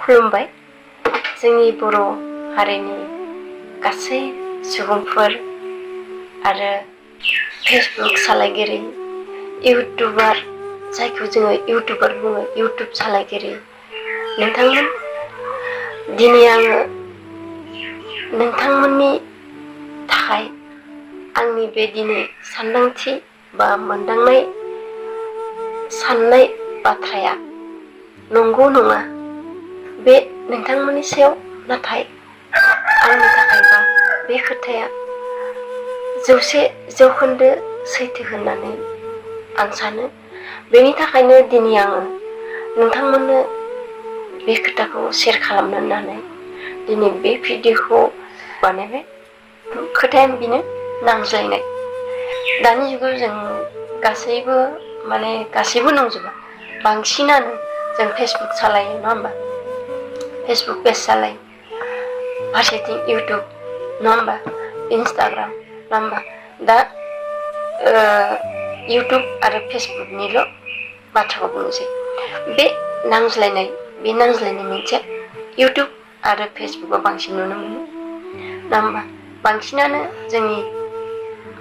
खुलुमबाय जोंनि बर' हारिनि गासै सुबुंफोर आरो फेसबुक सालायगिरि इउटुबार जायखौ जोङो इउटुबार बुङो इउटुब सालायगिरि नोंथांमोन दिनै आङो नोंथांमोननि थाखाय आंनि बे दिनै सानदांथि बा मोनदांनाय साननाय बाथ्राया नंगौ नङा बे नोंथांमोननि सायाव नाथाय आंनि थाखायबा बे खोथाया 100% सैथो होननानै आं सानो बेनि थाखायनो दिनै आङो नोंथांमोननो बे खोथाखौ शेयार खालामनो होननानै दिनै बे भिडिअखौ बानायबाय खोथाया बेनो नांज्लायनाय दानि जुगाव जों गासैबो नंजोबा बांसिनानो जों फेसबुक सालायो नङा होमबा फेसबुक पेज सालायो फारसेथिं इउटुब नङा होमबा इन्सटाग्राम नङा होमबा दा इउटुब आरो फेसबुकनिल' बाथ्राखौ बुंनोसै बे नांज्लायनाय मोनसे इउटुब आरो फेसबुकआव बांसिन नुनो मोनो नङा होमबा बांसिनानो जोंनि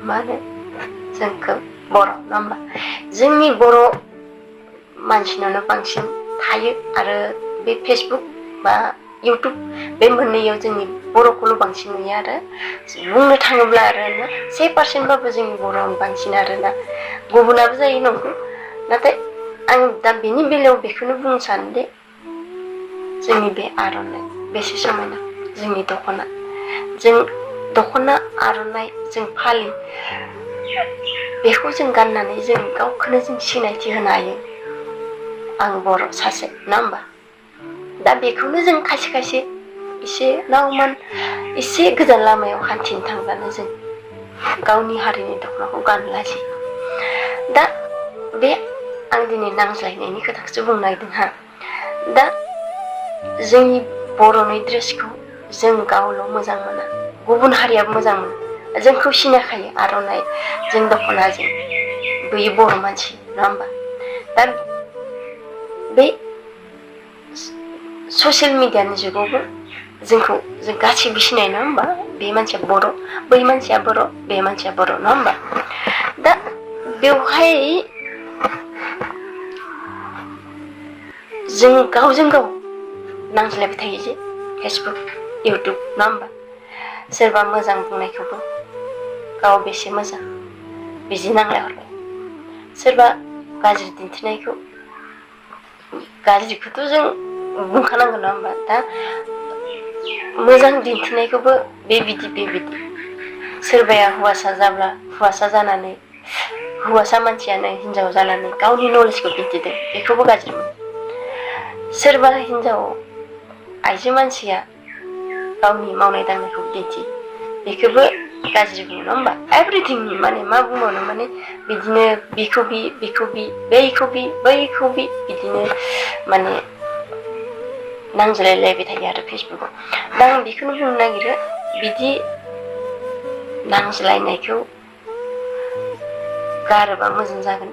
मा होनो जोंखौ बर' नङा होमबा जोंनि बर' मानसिनावनो बांसिन थायो आरो बे फेसबुक बा इउटुब बे मोननैयाव जोंनि बर'खौल' बांसिन नुयो आरो बुंनो थाङोब्ला आरोना 1% जोंनि बर'आवनो बांसिन आरोना गुबुनाबो जायो नंगौ नाथाय आं दा बेनि बेलायाव बेखौनो बुंनो सानोदि जोंनि बे आर'नाइ बेसे समायना जोंनि दख'ना आर'नाइ जों फालि बेखौ जों गाननानै जों गावखौनो जों सिनायथि होनो हायो आं बर' सासे नङा होमबा दा बेखौनो जों खायसे एसे गोजान लामायाव हान्थिनो थांब्लानो जों गावनि हारिनि दख'नाखौ गाननो लाजियो दा बे आं दिनै नांज्लायनायनि खोथाखौसो बुंनो नागिरदों हा दा जोंनि बर'नि ड्रेसखौ जों गावल' मोजां मोना गुबुन हारियाबो मोजां मोनो जोंखौ सिनायखायो आर'नाइ जों दख'नाजों बेयो बर' मानसि नङा होमबा दा बे ससियेल मिडियानि जुगावबो जों गासैबो सिनायो नङा होमबा बे मानसिया बर' बै मानसिया बर' बे मानसिया बर' नङा होमबा दा बेवहाय जों गावजों गाव नांज्लायबाय थायो जे फेसबुक इउटुब नङा होमबा सोरबा मोजां बुंनायखौबो गाव बेसे मोजां बिदि नांलायहरबाय सोरबा गाज्रि दिन्थिनायखौ गाज्रिखौथ' जों बुंखानांगोन नङा होमबा दा मोजां दिन्थिनायखौबो बेबिदि सोरबाया हौवासा जानानै हौवासा मानसियानो हिनजाव जानानै गावनि नलेजखौ दिन्थिदों बेखौबो गाज्रि मोनो सोरबा हिनजाव आइजो मानसिया गावनि मावनाय दांनायखौ दिन्थियो बेखौबो गाज्रि बुङो नङा होमबा एभ्रिथिं माने मा बुंबावनो माने बिदिनो बेखौ बैखौ बिदिनो माने नांज्लायलायबाय थायो आरो फेसबुकआव दा आं बेखौनो बुंनो नागिरो बिदि नांज्लायनायखौ गारोबा मोजां जागोन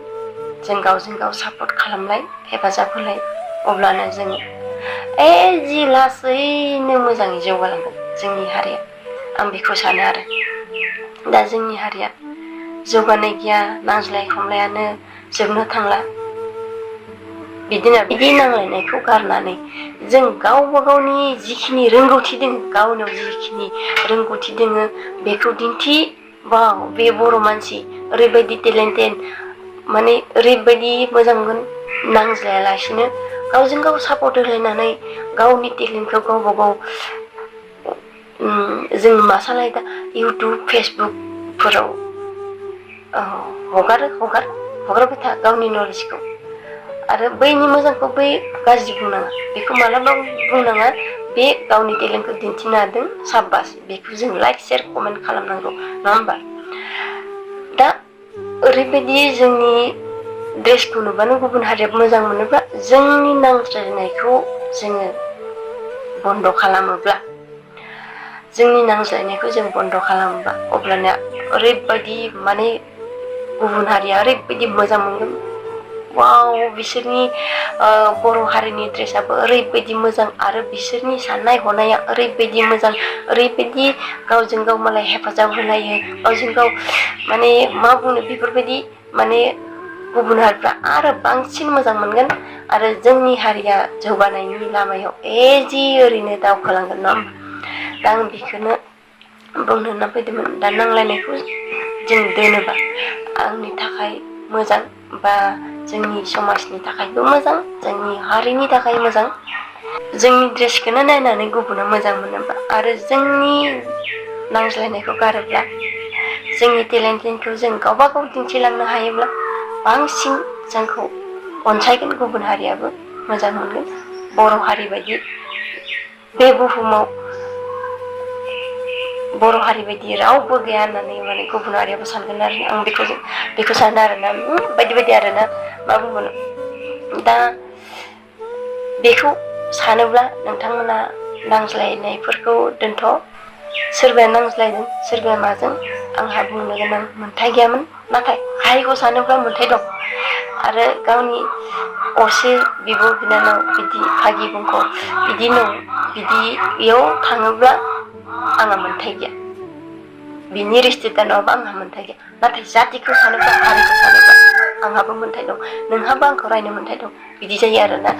जों गावजों गाव सापर्ट खालामलाय हेफाजाब होलाय अब्लानो जों जि लासैनो मोजाङै जौगालांगोन जोंनि हारिया आं बेखौ सानो आरो दा जोंनि हारिया जौगानाय गैया नांज्लाय खमलायानो जोबनो थांला बिदि नांलायनायखौ गारनानै जों गावबा गावनि जिखिनि रोंगौथि दङ गावनाव जिखिनि रोंगौथि दङ बेखौ दिन्थि वाव बे बर' मानसि ओरैबायदि टेलेन्टेड माने ओरैबायदि मोजां मोन नांज्लायालासिनो गावजों गाव सापर्ट होलायनानै गावनि टेलेन्टखौ गावबा गाव जों मा सालायो दा इउटुब फेसबुकफोराव हगारबाय था गावनि नलेजखौ आरो बैनि मोजांखौ बै गाज्रि बुंनाङा बेखौ मालाबाबो बुंनाङा बे गावनि टेलेन्टखौ दिन्थिनो हादों साबास बेखौ जों लाइक शेयार कमेन्ट खालामनांगौ नङा होमबा दा ओरैबायदि जोंनि ड्रेसखौ नुबानो गुबुन हारिया मोजां मोनोब्ला जोंनि नांज्लायनायखौ जोङो बन्द' खालामोब्ला अब्लाना ओरैबायदि माने गुबुन हारिया ओरैबायदि मोजां मोनगोन वाव बिसोरनि बर' हारिनि ड्रेसाबो ओरैबायदि मोजां आरो बिसोरनि साननाय हनाया ओरैबायदि मोजां, ओरैबायदि गावजों गाव मालाय हेफाजाब होलायो, गावजों गाव माने मा बुंनो बेफोरबायदि माने गुबुन हारिफ्रा आरो बांसिन मोजां मोनगोन आरो जोंनि हारिया जौगानायनि लामायाव जि ओरैनो दावखोलांगोन नङा होमबा? दा आं बेखौनो बुंनो होनना फैदोंमोन। दा नांलायनायखौ जों दोनोबा आंनि थाखाय मोजां, बा जोंनि समाजनि थाखायबो मोजां, जोंनि हारिनि थाखाय मोजां। जोंनि ड्रेसखौनो नायनानै गुबुना मोजां मोनोबा आरो जोंनि नांज्लायनायखौ गारोब्ला, जोंनि टेलेन्टखौ जों गावबा गाव दिन्थिलांनो हायोब्ला बांसिन जोंखौ अनसायगोन, गुबुन हारियाबो मोजां मोनगोन। बर' हारि बायदि बे बुहुमाव बर' हारि बायदि रावबो गैया होननानै माने गुबुन हारियाबो सानगोन आरो आं बेखौ सानो आरोना। बायदि बायदि आरोना, मा बुंबावनो। दा बेखौ सानोब्ला नोंथांमोना नांज्लायनायफोरखौ दोनथ'। सोरबाया नांज्लायदों, सोरबाया माजों, आंहा बुंनो गोनां मोन्थाय गैयामोन। नाथाय हारिखौ सानोब्ला मोन्थाय दं। आरो गावनि असे बिब' बिनानाव बिदि भागि बुंख' बिदि बिदियाव थाङोब्ला आंहा मोन्थाय गैया। बिनि रिस्ट्रिक्टआ नङाबा आंहा मोन्थाय गैया। नाथाय जातिखौ सानोब्ला, हारिखौ सानोब्ला आंहाबो मोन्थाय दं, नोंहाबो आंखौ रायनो मोन्थाय दं, बिदि जायो आरोना।